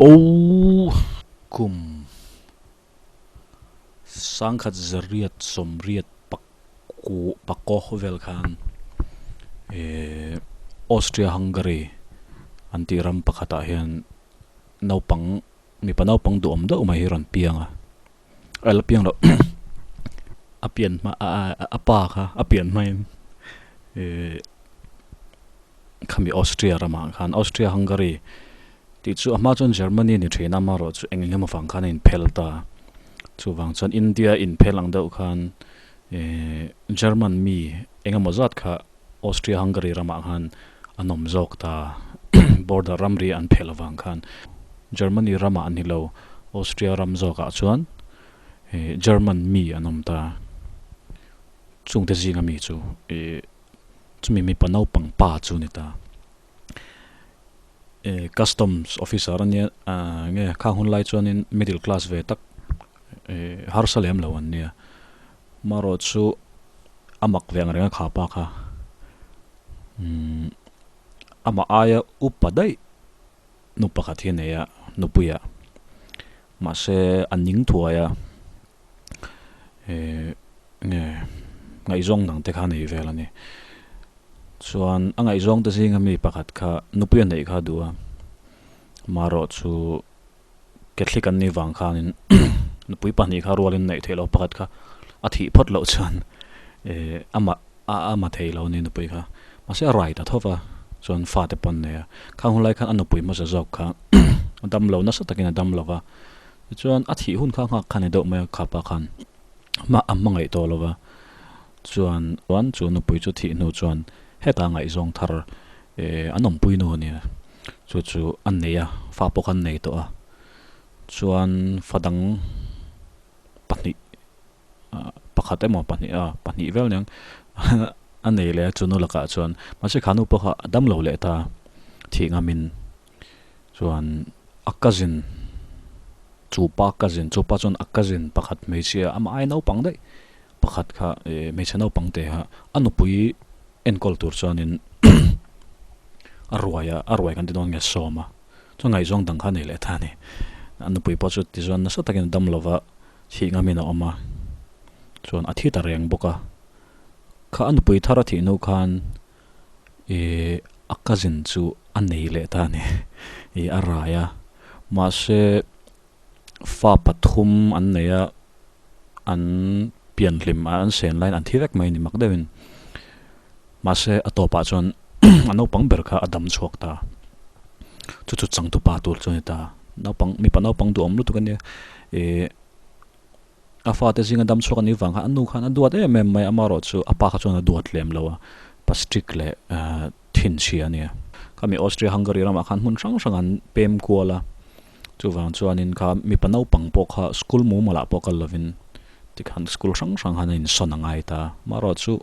Oh kum sangkhat zariat sawmriat paku pakaw vel khan eh Austria Hungary an tih ram pakhatah hian naupang mipa naupang duhawm deuh mai hi a rawn piang a a la piang loh a pian hma a pa kha a pian hmain eh khami Austria ramah khan Austria Hungary tih chu a hma chuan Germany a ni thin a amaherawh chu eng eng emaw vang khan a inphel ta chuvang chuan India inphel ang deuh khan ehh German mi eng emaw zat kha Austria Hungary ramah khan an awm zawk ta border ramri an phel avang khan Germany ramah a ni lo Austria ram zawkah chuan ehh German mi an awm ta chungte zinga mi chu ehh. Chumi mipa naupang pa chu ni ta. Eh customs officer a nia ah nge khang hun lai chuanin middle class ve tak eh harsa lem lo an nia. Marawh chu a mak ve ang reng a kha pa kha umm amah aia upa daih nu pakhat hi a nei a nupuiah mahse a ning thuai a. Eh nge ngaihzawng dang te kha a nei vel a ni. Chuan a ngaihzawng te zinga mi pakhat kha nupui a neih kha a duh a, marawh chu Catholic an nih vang khanin nupui pahnih kha rualin neih theih loh pakhat kha a thih phawt loh chuan eh amah a ama thei lo a ni nupui kha. Mahse a rai ta tho va, chuan fate pawh an nei a. Khang hun lai khan a nupui hmasa zawk kha a dam lo nasa takin a dam lo va. Tichuan a thih hun kha nghak kha ni deuh mai a khapa khan mah a hmangaih tawh lo va, chuan chuan chu nupui chu thih hnu chuan heta ngaihzawng thar eh an awmpui nu a nia chu chu a nei a fa pawh khan nei tawh a, chuan fa dang pahnih ah pakhat emaw pahnih a pahnih vel aniang a nei leh a chu nu lakah chuan mahse kha nu pawh kha a dam lo leh ta thih ngamin. Chuan a cousin chu pa cousin chu pa chuan a cousin pakhat hmeichhia amah aia naupang daih pakhat kha eh hmeichhe naupang te kha a nupui enkawl tur chuanin a ruai a a ruai kan ti dawn nge sawm a chuan ngaihzawng dang kha a nei leh ta a ni a nupui pawh chu tichuan nasa takin a dam lova thih ngamin a awm a chuan a thi ta reng bawk a kha a nupui thar a thih hnu khan. Ih a cousin chu a nei leh ta a ni ih a rai a mahse fa pathum an nei a an pianhlim an sen laiin an thi vek mai a ni mak deuhin mahse a tawpah chuan a naupang ber kha a dam chhuak ta chu chu changtupa tur chu a ni ta naupang mipa naupang duhawm lutuk a nia ih. A fate zinga dam chhuak a nih vang khan a nu khan a duat em em mai a, amaherawh chu a pa kha chuan a duat lem lo a, pastric leh thinchhia a nia. Khami Austria-Hungary ramah khan hmun hrang hrang an pem kual a, chuvang chuanin kha mipa naupang pawh kha school mumal ah pawh kal lovin tikhan school hrang hrang khan a insawn a ngai ta, amaherawh chu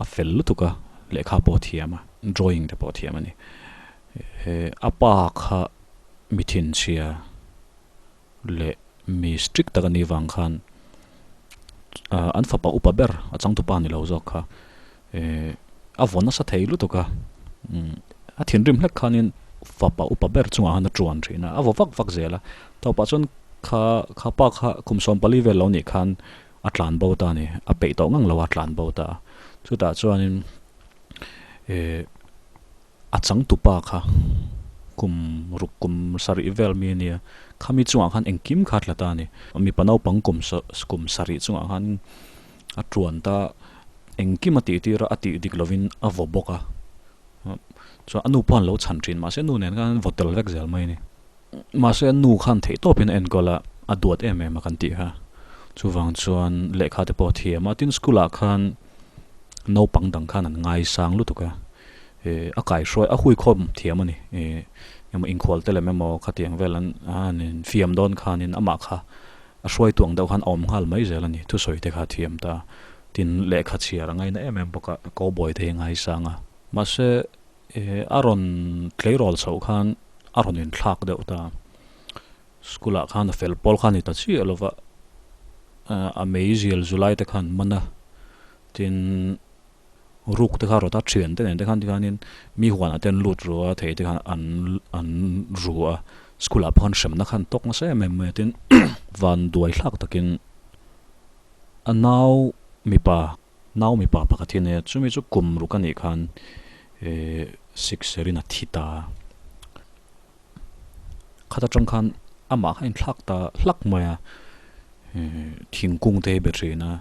a fel lutuk a, lehkha pawh a thiam a, drawing te pawh a thiam a ni. A pa kha mi thinchhia. leh mi strict tak a nih vang khan ah an fapa upa ber a changtupa ni lo zawk kha eh a vawn nasa thei lutuk a umm a thinrim hlek khanin fapa upa ber chungah khan a tuan thin a a vaw vak vak zel a tawpah chuan kha kha pa kha kum sawmpali vel lo nih khan a tlan bo ta a ni a peih tawh ngang lo a tlan bo ta a chutah chuanin eh. A changtupa kha kum ruk kum sarih vel mi a nia, khami chungah khan engkim kha a tla ta a ni. Mipa naupang kum kum sarih chungah khan a tuan ta engkim a tih tir a, a tih dik lovin a vaw bawk a. Chuan a nu pawh an lo chhan thin mahse nu nen khan an vaw tel vek zel mai a ni. Mahse a nu khan theihtawpin a enkawl a, a duat em em a kan tih kha. Chuvang chuan lehkha te pawh a thiam a, tin school ah khan naupang dang khan an ngaisang lutuk a. Eh a kaihruai a huikhawm thiam a ni eh emaw inkhual te lem emaw khatiang vel an an infiam dawn khanin amah kha a hruaitu ang deuh khan a awm nghal mai zel a ni thusawi te kha a thiam ta tin lehkha chhiar a ngaina em em bawk a cowboy te hi a ngaisang a mahse eh a rawn tleirawl chhoh khan a rawn inthlak deuh ta school ah khan a fel pawl kha a ni ta chiah lo va a meizial zulai te khan man a tin. Ruk te kha rawt a, thian te nen te khan tikhanin mi huanah te an lut ru a, thei te khan an an ru a, School ah pawh khan hremna khan tawk nasa em em mai a, tin van duai thlak takin a nau mipa nau mipa pakhat hi a nei a, chumi chu kum ruk a nih khan eh sikserin a thi ta a. Khat atang khan amah kha a inthlak ta hlak mai a, thingkung te hi be thin a,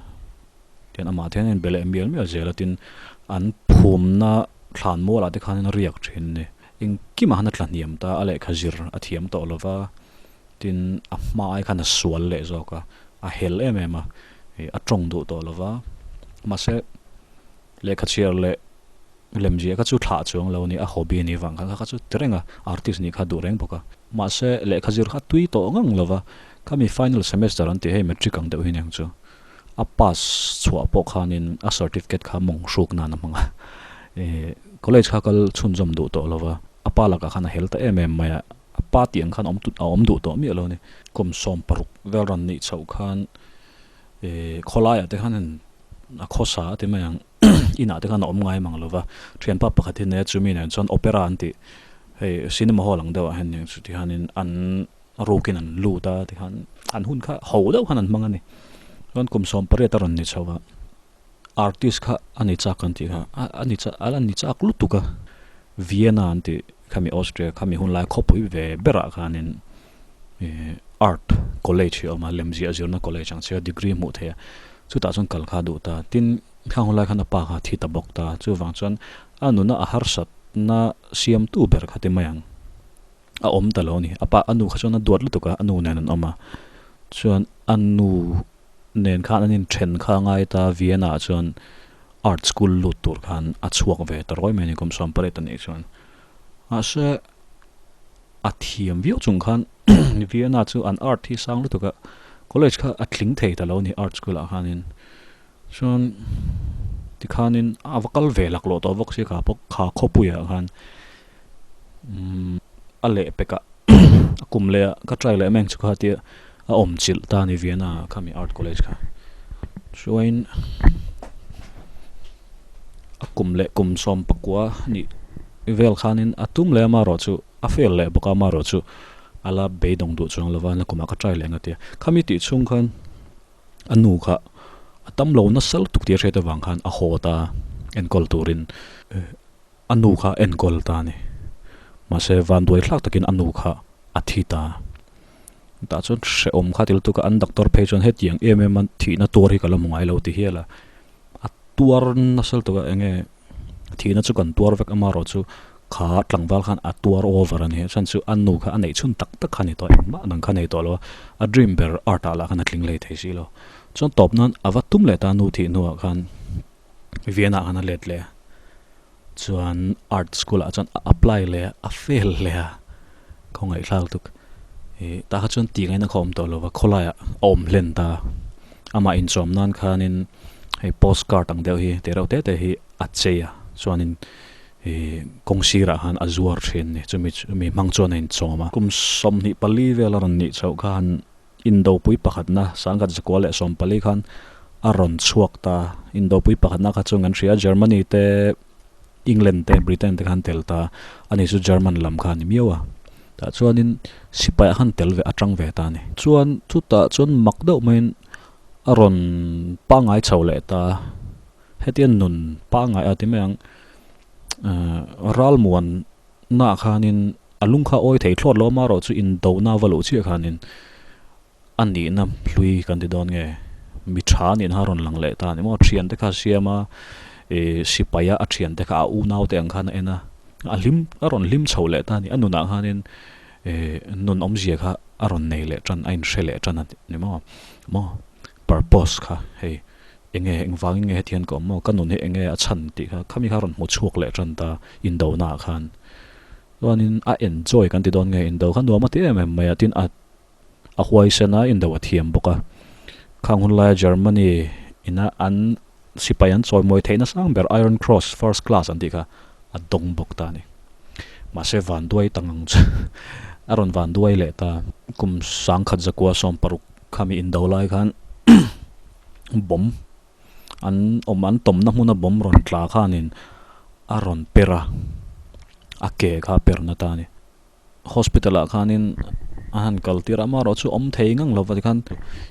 tian amah te hian a inbe leh mial mial zel a, tin an phumna thlan mualah te khan a riak thin a ni. Engkimah khan a tla hniam ta, a lehkha zir a thiam tawh lo va, tin a hma ai khan a sual leh zawk a, a hel em em a, a tawng duh tawh lo va, mahse lehkha chhiar leh Lemziah kha chu thlah chuang lo a ni, a hobby a nih vang khan kha kha chu ti reng a, artist nih kha duh reng bawk a. Mahse, lehkha zir kha tui tawh ngang lo va, khami final semester an tih hei matric ang deuh hi aniang chu. A pass chhuah pawh khanin a certificate kha mawng hruk nan a hmang a. College kha kal chhunzawm duh tawh lo va, a pa lakah khan a hel ta em em mai a, a pa tih ang khan a awm duh tawh miah lo a ni. Kum 16 vel rawn nih chhoh khan khawlaiah te khan a khawsa a ti mai ang. Inah te khan a awm ngai mang lo va, thianpa pakhat hi nia chumi nen chuan opera an tih hei cinema hall ang deuhah hian chuti hianin an rukin an lut a tikhan an hun kha ho deuh khan an hmang a ni. Chuan kum 18 a rawn ni chho a, artist kha a ni chak an tih kha a ni chak a ni chak lutuk a, Vienna an tih khami Austria khami hun lai khawpui ve berah khanin art college hi a awm a, lemziah zirna college ang chiah degree hmuh theih a, chutah chuan kal kha a duh ta. Tin, khang hun lai khan a pa kha a thi ta bawk ta, chuvang chuan a nuna a harsatna siamtu ber kha ti mai ang, a awm ta lo a ni. A pa a nu kha chuan a duat lutuk a, a nu nen an awm a, chuan a nu nen khan an inthen kha a ngai ta, Vienna ah chuan art school lut tur khan a chhuak ve ta rawi mai a ni kum 18 a nih chuan. Mahse. A thiam viau chung khan Vienna chu an art hi sang lutuk a, college kha a tling thei ta lo a ni art school ah khanin. Chuan tikhanin a va kal ve laklawh tawh bawk si kha pawh kha khawpuiah khan umm a lehpek ah a kum leh ah ka try leh mek chu kha tia a awm chilh ta a ni Vienna ah khami art college kha. Chuain a kum leh kum 19 nih vel khanin a tum leh amaherawh chu a fail leh bawk a amaherawh chu a la beidawng duh chuang lova na kumah ka try leh ang a ti a. Khami tih chhung khan a nu kha a tam lo nasa lutuk tih a hriat avang khan a haw ta enkawl turin a nu kha enkawl ta a ni. Mahse vanduai thlak takin a nu kha a thi ta. Tah chuan hrehawm kha ti lutuk a an doctor phei chuan hetiang em em a thihna tuar hi ka la hmu ngai lo ti hial a. A tuar nasa lutuk a enge Thihna chu kan tuar vek amaherawh chu kha tlangval khan a tuar over a ni. Chhan chu a nu kha a neih chhun tak tak kha a ni tawh engmah dang kha a nei tawh lo a, a dream ber art ah lah khan a tling hlei thei si lo. Chuan tawp nan a va tum leh ta a nu thih hnuah khan Vienna ah khan a let leh a, chuan art school ah chuan a apply leh a, a fail leh a, khawngaihthlak lutuk. Ih tah kha chuan tih ngaihna kha a awm tawh lo va, khawlaiah a awm hlen ta a, amah inchawm nan khanin hei post card ang deuh hi teh reuh te te hi a chei a chuanin ih kawng sirah khan a zuar thin a ni chumi chumi hmang chuan a inchawm a. Kum 24 vel a rawn nih chhoh khan indopui pakhatna 1914 khan a rawn chhuak ta indopui pakhatna kha chu kan hria Germany te England te Britain te khan tel ta a ni chu German lam kha a ni miau a tah chuanin sipai ah khan tel ve a tang ve ta a ni. Chuan chutah chuan mak deuh maiin a rawn pangngai chho leh ta hetia nun pangngai a ti mai ang ahh ralmuan naah khanin a lung kha a awi thei thlawt lo amaherawh chu indona va luh chiah khanin a nihna hlui kan ti dawn nge mi tha a nihna a rawn lang leh ta a ni maw thiante kha a siam a ih sipai a a thiante kha a unau te ang khan a en a a hlim a rawn hlim chho leh ta a ni a nunah khanin Ehh nun awmzia kha a rawn nei leh tan a inhre leh tan a ni maw? Maw? Purpose kha hei enge engvangin nge hetiang ka awm maw? Ka nun hi enge a chhan tih kha khami kha a rawn hmu chhuak leh tan ta indona ah khan. Chuanin a enjoy kan ti dawn nge indo kha nuam a ti em em mai a tin a a huaisen a indo a thiam bawk a. Khang hun laia Germany ina an sipai an chawimawi theihna sang ber Iron Cross First Class an tih kha a dawng bawk ta a ni. Mahse vanduai ta ngang chu a rawn vanduai leh ta. Kum 1916 khami indo lai khan bomb an awm an tawmna hmuna bomb rawn tla khanin a rawn per a, a ke kha a per na ta a ni. Hospital ah khanin a han kal tir a, amaherawh chu awm thei ngang lova tikhan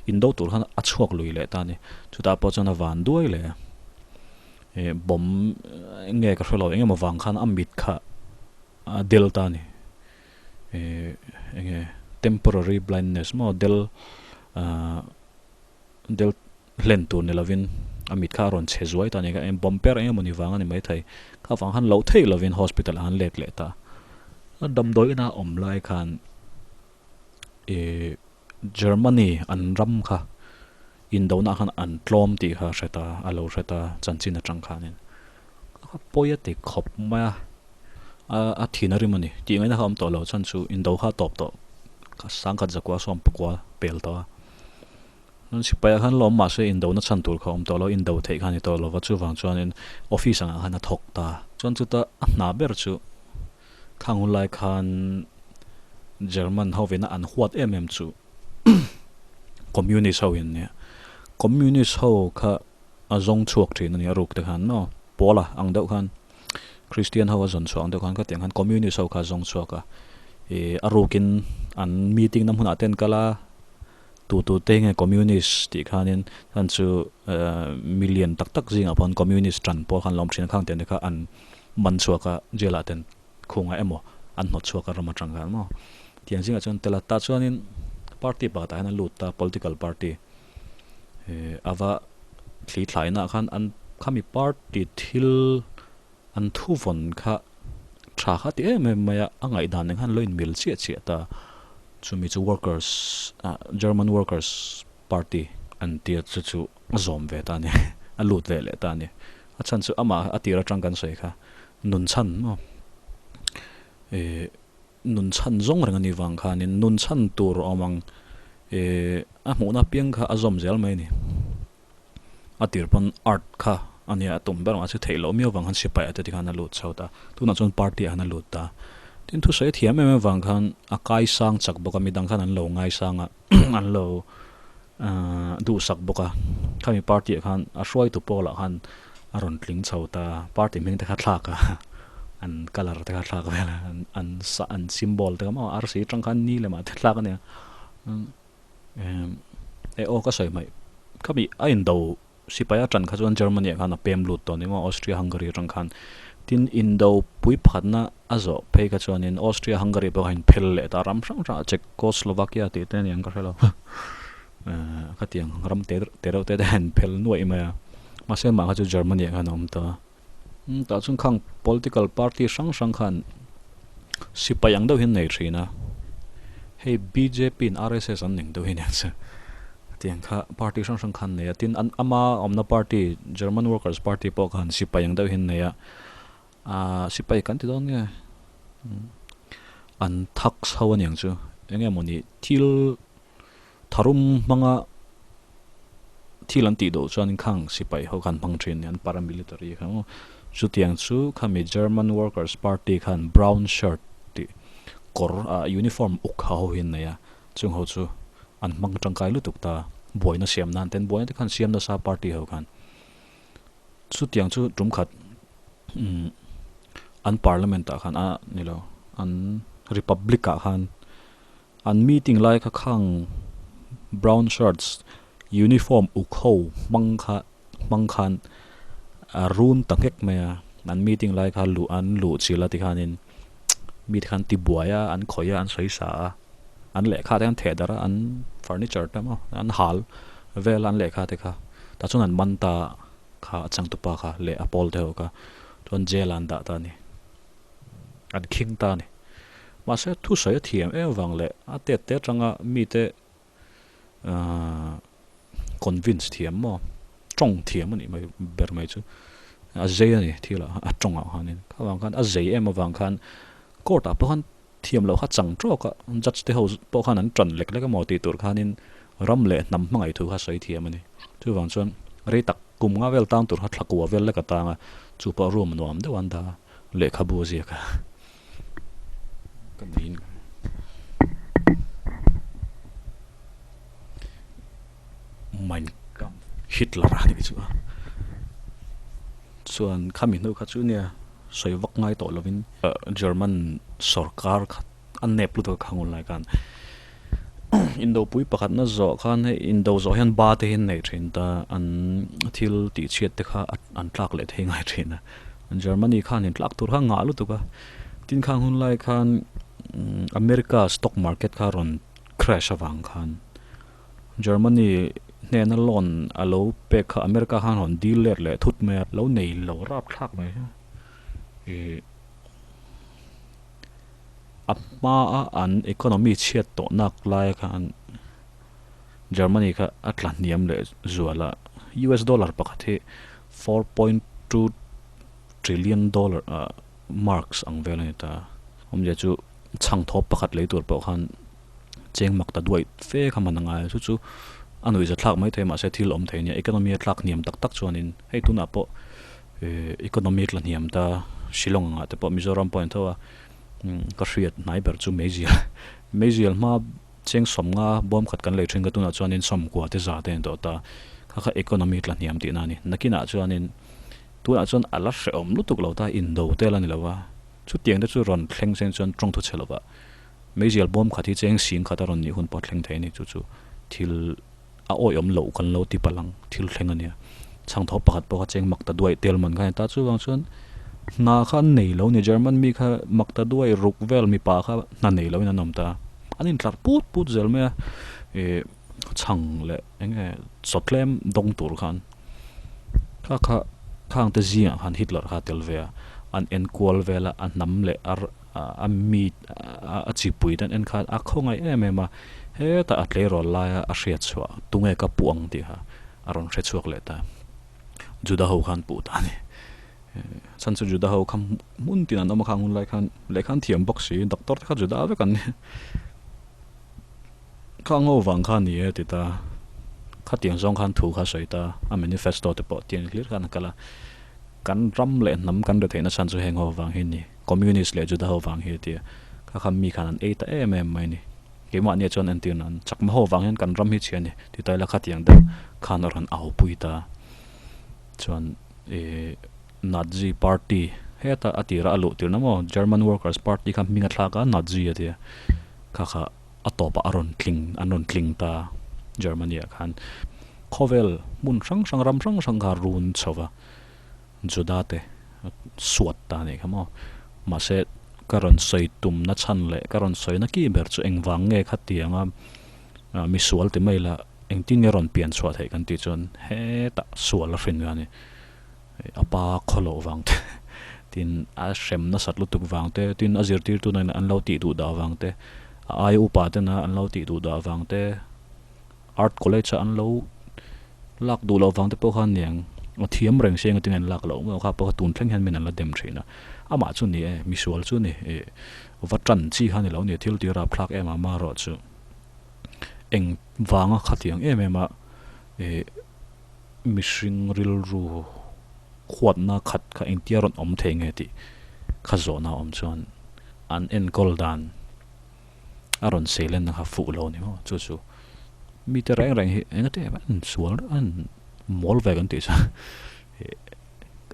indo tur khan a chhuak lui leh ta a ni. Chutah pawh chuan a van duai leh a, ih bomb nge ka hre lo eng emaw vang khan a mit kha a del ta a ni. Ih eng nge temporary blindness maw del ah del hlen tur ni lovin a mit kha a rawn chhe zuai ta a ni. Bomb per eng emawni vang a ni maithei. Kha vang khan loh theih lovin hospital ah an let leh ta. A damdawi ina awm lai khan ih Germany an ram kha indona khan an tlawm tih kha a hre ta, a lo hre ta chanchin atang khanin. A pawi a ti khawp mai a, a thin a rim a ni. Tih ngaihna kha a awm tawh lo chhan chu indo kha a tawp tawh sangkhat zakua sawm pakua pel tawh a. Chuan sipai ah khan lawm mahse indona chhan tur kha a awm tawh lo, indo theih kha a ni tawh lova chuvang chuanin office angah khan a thawk ta. Chuan chuta a hna ber chu khang hun lai khan German ho vena an huat em em chu Communist ho in nia. Communist ho kha a zawng chhuak thin a ni a ruk te khan maw Paula ang deuh khan Christian ho a zawn chhuah ang deuh khan khatiang khan Communist ho kha a zawng chhuak a ih a rukin an meeting na hmunah te an kal a. Tu tu te nge Communist tih khanin khan chu million tak tak zingah pawh Communist tan pawh khan lawm thin a, khang tiang te kha an man chhuak a, jail ah ten khung a emaw an hnawt chhuak a ram atang khan maw. Tiang zingah chuan tel a, tah chuanin party pakhatah hian a lut ta, political party a va thli thlaina ah khan an khami party thil An thu vawn kha tha kha ti em em mai a, a ngaihdan nen khan lo inmil chiah chiah ta. Chumi chu workers ah German Workers Party an tia chu chu a zawm ve ta a ni, a lut ve leh ta a ni. A chhan chu amah a tir atang kan sawi kha nun chhan maw ih nun chhan zawng reng a nih vang khanin nun chhan tur awm ang ih a hmuhna apiang kha a zawm zel mai a ni. A tir pawn art kha a nia a tum ber mahse theih loh miau vang khan sipai ah te tikhan a lut chho ta. Tunah chuan party ah khan a lut ta. Tin thusawi a thiam em em vang khan a kaisang chak bawk a midang khan an lo ngaisang a an lo duhsak bawk a. Khami party ah khan a hruaitu pawlah khan a rawn tling chho ta. Party hming te kha thlak a an colour te kha thlak vel a an an symbol te kha maw arsi atang khan ni lemah te thlak a nia. E aw ka sawi hmaih khami a indo sipai a tan kha chuan Germany ah khan a pem lut tawh a ni maw Austria Hungary atang khan tin indo pui pakhatna a zawh phei kha chuanin Austria Hungary pawh kha in phel leh ta ram hrang hrang ah Czechoslovakia tih te a ni ang ka hre lo khatiang ram te te reuh te te a in phel nuaih mai a mahse amah kha chu Germany ah khan a awm ta. Tah chuan khang political party hrang hrang khan sipai ang deuh hi an nei thin a, hei bjp in rss an ning deuh hi nia chu tiang kha party hrang hrang khan an nei a, tin an ama awmna party German Workers Party pawh khan sipai ang deuh hi an nei a, ahh sipai kan ti dawn nge an thak chho aniang chu eng nge mawni thil Tharum hmanga thil an tih duh chuan khang sipai ho khan hmang thin an paramilitary kha maw. Chutiang chu khami German Workers Party khan brown shirt tih kawr ah uniform uk ha ho hi an nei a, chung ho chu an hmang tangkai lutuk ta buaina siam nan ten buaina te khan siam nasa party ho khan. Chutiang chu tum khat umm an parliament ah khan a ni lo an republic ah khan An meeting lai kha khang brown shirts uniform uk ho hmang kha hmang khan a run ta nghek mai a, an meeting lai kha luh an luh chilh a tikhanin mi te khan ti buai a an khawih a an sawi sa a, an lehkha te khan theh darh a an furniture te maw an hal vel a an lehkha te kha tah chuan an man ta kha a changtupa kha leh a pawl te ho kha chuan jail ah an dah ta a ni. An khing ta a ni. Mahse, thusawi a thiam em vang leh a tet te atanga mite convince thiam maw, tawng thiam a nih mai ber mai chu a zei a ni thil ah a tawng ah khanin. Kha vang khan a zei em avang khan court ah pawh khan thiam loh kha chang tawk a, judge te ho pawh khan an tan lek lek emaw tih tur khanin ram leh hnam hmangaih thu kha sawi thiam a ni. Chuvang chuan rei tak kum nga vel tang tur kha thla kua vel lek a tang a, chu pawh room nuam deuh an dah a. Lehkhabu a ziak a, ka niin Mein Kampf Hitler a nih chu a, chuan khami hnu kha chu nia sawi vak ngai tawh lovin German sorkar kha. A nep lutuk a khang hun lai khan. Indopui pakhatna zawh khan hei indo zawh hian ba te hi an nei thin ta, an thil tih chhiat te kha an tlak leh thei ngai thin a. Germany khan in tlak tur kha a ngah lutuk a, tin khang hun lai khan America stock market kha rawn crash avang khan Germany hnena loan a lo pek kha America khan rawn deal let leh thut mai a, lo nei lo rap thlak mai a ih. A hmaa an economy chhiat tawh nak lai khan Germany kha a tla hniam leh zual a, US dollar pakhat hi 4.2 trillion dollar ah marks ang vel a ni ta. Awmzia chu chhang thawp pakhat lei tur pawh khan cheng mak ta duai fe kha man a ngai a, chu chu a nuihza thlak mai thei mahse thil awm thei a nia, economy a tlak hniam tak tak chuanin hei tunah pawh economy a tla hniam ta Shillong angah te pawh Mizoram pawh a ni tho a. Ka hriat hnai ber chu meizial meizial hma cheng sawmnga bawm khat kan lei thin ka tunah chuanin sawmkua te za te a ni tawh ta kha kha economy tla hniam tihna a ni nakinah chuanin tunah chuan a la hrehawm lutuk lo ta indo te a la ni lo va chutiang te chu rawn thleng seng chuan tawng thu chhe lo va meizial bawm khat hi cheng sing khat a rawn nih hun pawh a thleng thei a ni chu chu thil a awihawm loh kan lo ti palh ang thil thleng a nia chhangthawp pakhat pawh kha cheng mak ta duai tel man kha a ni ta chuvang chuan hna kha an nei lo ni German mi kha mak ta duai ruk vel mipa kha hna nei loin an awm ta an intlar put put zel mai a ih chhang leh eng nge chaw tlem dawng tur khan kha kha khang te zingah khan Hitler kha a tel ve a an enkual vel a a hnam leh a a mi a chipui te an en khan a khawngaih em em a hetah a tleirawl laia a hriat chhuah tunge ka puh ang tih kha a rawn hre chhuak leh ta Juda ho khan puh ta a ni chhan chu Juda ho kha hmun tin an awm a khang hun lai khan lehkha an thiam bawk si doctor te kha Juda vek an ni khang ho vang kha a ni e ti ta khatiang zawng khan thu kha a sawi ta a manifesto te pawh tiang hlir khan a kal a kan ram leh hnam kan re theihna chhan chu heng ho vang hi a ni. Communist leh Juda ho vang hi a ti a, kha kha mi khan an ei ta em em mai a ni. Keimahnia chuan entir nan chakma ho vang hian kan ram hi chhia a ni ti ta ila khatiang deuh khan a rawn au pui ta. Chuan ih Nazi party heta a tira a luh tirna maw German Workers Party kha hming a thlak a Nazi a ti a, kha kha a tawpah a rawn tling an rawn tling ta Germany ah khan. Khawvel hmun hrang hrang ram hrang hrang kha run chho va. Juda te suat ta anih kha maw. Mahse ka rawn sawi tumna chhan leh ka rawn sawina ki ber chu engvang nge khatianga misual ti mai la engtin nge rawn pian chhuah theih kan tih chuan hetah sual a hrin ve a ni. A pa khaw loh vang te tin a hrem nasat lutuk vang te tin a zirtirtu nena an lo tih duh dah vang te a aia upa tena an lo tih duh dah vang te Art college a an lo lak duh loh vang te pawh khan niang a thiam reng si engtin an lak loh maw kha pawh kha tun thleng hian min an la dem thin a amah chu ni e misual chu ni ih va tan chi kha ni lo ni thil tih rap thlak em a amaherawh chu eng vanga khatiang em em a ih mihring rilru huatna khat kha engtia rawn awm thei nge tih kha zawhna awm chuan an enkawl dan. A rawn sei lenna kha fuh lo ni maw chu chu mite reng reng hi eng ati em an sual an mawl ve kan tih chuan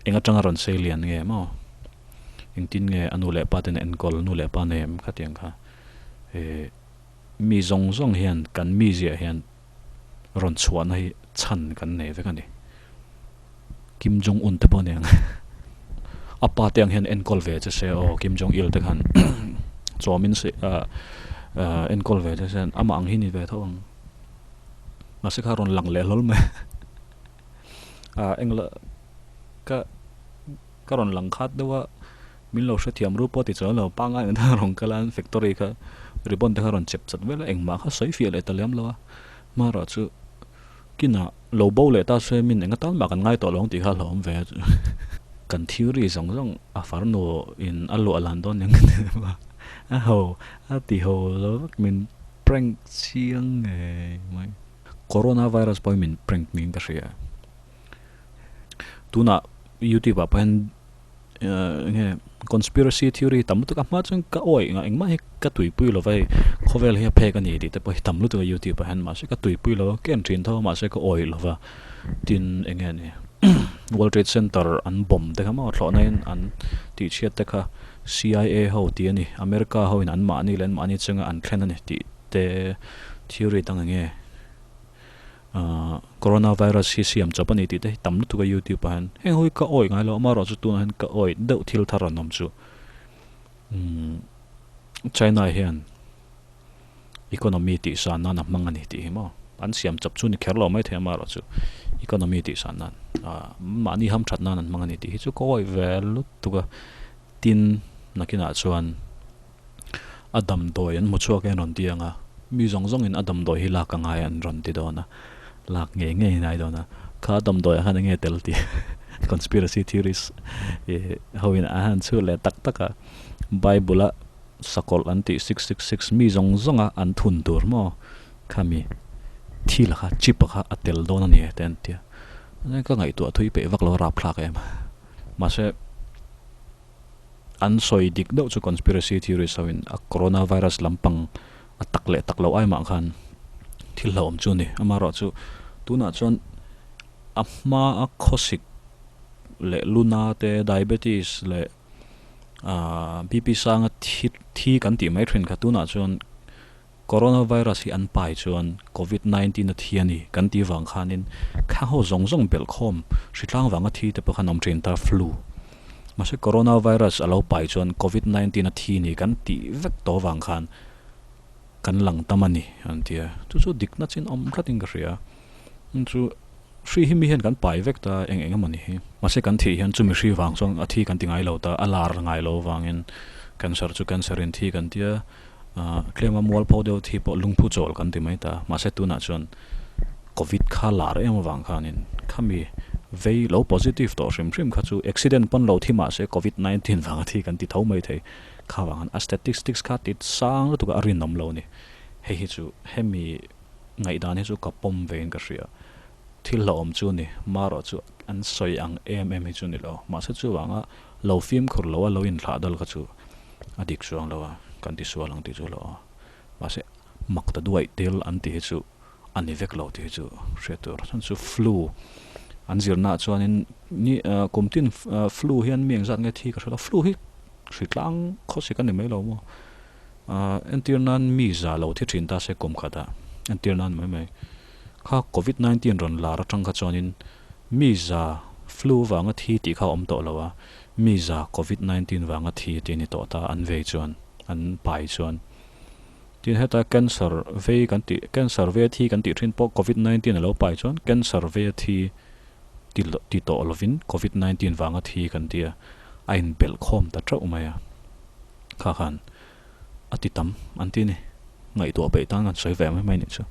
eng atanga rawn sei lian nge maw engtin nge a nu leh pa ten a enkawl nu leh pa nei em khatiang kha ih mi zawng zawng hian kan mizia hian rawn chhuahna hi chhan kan nei vek a ni. Kim Jong Un te pawh aniang a pa te ang hian enkawl ve che se aw Kim Jong Il te khan chawmin se ah enkawl ve che se amah ang hi ni ve tho ang mahse kha rawn lang leh hlawl mai ah engla ka ka rawn lang khat deuh a min lo hrethiam ru pawh ti chuan lo pangngai ang deuh a rawn kal a factory kha ribbon te kha rawn chep chat vel a engmah kha sawi fiah leh ta lem lo a hmarah chu. Kinah lo bo leh ta se min eng atan mah kan ngai tawh lo ang tih kha a hlauhawm ve a chu. Kan theory zawng zawng a farnu in a luah lan dawn eng a ho a ti ho lo vek min prank chiang ngei mai. Corona virus pawh hi min prank niin ka hria. Tunah youtube ah pawh hian enge conspiracy theory tam lutuk a hma chuan ka awih ngah engmah hi ka tuipui lo va hei khawvel hi a phek a ni tih te pawh hi tam lutuk a youtube ah hian mahse ka tuipui lo a ka en thin tho a mahse ka awih lo va tin eng nge ni world trade center an bomb te kha maw thlawhna in an tih chhiat te kha. CIA ho tih a ni, America ho in an mahni leh an mahni chunga an thlen a ni tih te theory dang eng nge coronavirus hi siam chawp a ni tih te hi tam lutuk a youtube ah hian heng ho hi ka awih ngai lo amaherawhchu tunah hian ka awih deuh thil thar an awm chu China hian economy tih san nan a hmang a ni tih hi maw an siam chawp chu ni kher lo mai thei amaherawhchu economy tih san nan mahni hamthat nan an hmang a ni tih hi chu ka awih ve lutuk a. Tin, nakinah chuan a damdawi an hmu chhuak e an rawn ti ang a, mi zawng zawngin a damdawi hi lak a ngai an rawn ti dawn a, lak ngei ngei ngai dawn a, kha damdawiah khan enge tel tih conspiracy theories hoin a han chhut leh tak tak a, Bible a sakawlh an tih 666 mi zawng zawnga an thun tur maw khami thil kha chip a kha a tel dawn a ni e te an ti a, ka ngaihtuah thui peih vak lo a rapthlak em. Mahse, an sawi dik deuh chu conspiracy theories ho in a coronavirus lampang a tak leh tak loh ai mah khan thil hlauhawm chu a ni. Amaherawhchu tunah chuan a hma a khawsik leh luna te, diabetes leh aah BP sanga thi thi kan tih mai thin kha tunah chuan Coronavirus hi an pai chuan Covid 19 a thi a ni kan tih vang khanin khang ho zawng zawng belh khawm hritlang vanga thi te pawh khan awm thin ta flu. Mahse coronavirus a lo pai chuan Covid 19 a thi ni kan tih vek tawh vang khan kan lang tam a ni an ti a. Chu chu dikna chin awm tlatin ka hria. Chu hri hi mi hian kan pai vek ta eng eng emaw ni hi. Mahse kan thih hian chumi hri vang chuan a thi kan ti ngai lo ta, a lar ngai lo vangin cancer chu cancer in thi kan ti a. Tlema mualpho deuh thi pawh lungphu chawl kan ti mai ta. Mahse tunah chuan Covid kha lar em avang khanin khami vei lo positive tawh hrim hrim kha chu accident pawn lo thi mahse Covid 19 vanga thi kan ti tho mai thei. Kha vangin a statistics kha ti sang lutuk a rinawm lo a ni. Hei hi chu hemi ngaihdan hi chu ka pawm vein ka hria. Thil hlauhawm chu a ni. Marawh chu an sawi ang em em hi chu a ni lo. Mahse chuvanga lo fimkhur lo a lo inthlah dal kha chu a dik chuang lo a, kan ti sual ang tih chu hlauh a. Mahse mak ta duaih tel an tih hi chu a ni vek lo tih hi chu hriat tur. Chuan chu flu an zirnaah chuanin ni kum tin flu hian mi engzat nge thi ka hre lo. Flu hi hritlang khawsik a ni mai lo maw? Entir nan mi za lo thi thin ta se kum khatah entir nan mai mai. Kha Covid 19 rawn lar atang kha chuanin mi za flu vanga thi tih kha a awm tawh lo a, mi za Covid 19 vanga thi tih a ni tawh ta an vei chuan, an pai chuan. Tin heta cancer vei kan tih, cancer vei a thi kan tih thin pawh Covid 19 a lo pai chuan cancer vei a thi ti ti tawh lovin Covid 19 vanga thi kan ti a, a inbelh khawm ta teuh mai a. Kha khan a ti tam an ti a ni. Ngaihtuah peih tan kan sawi ve mai mai nih chu.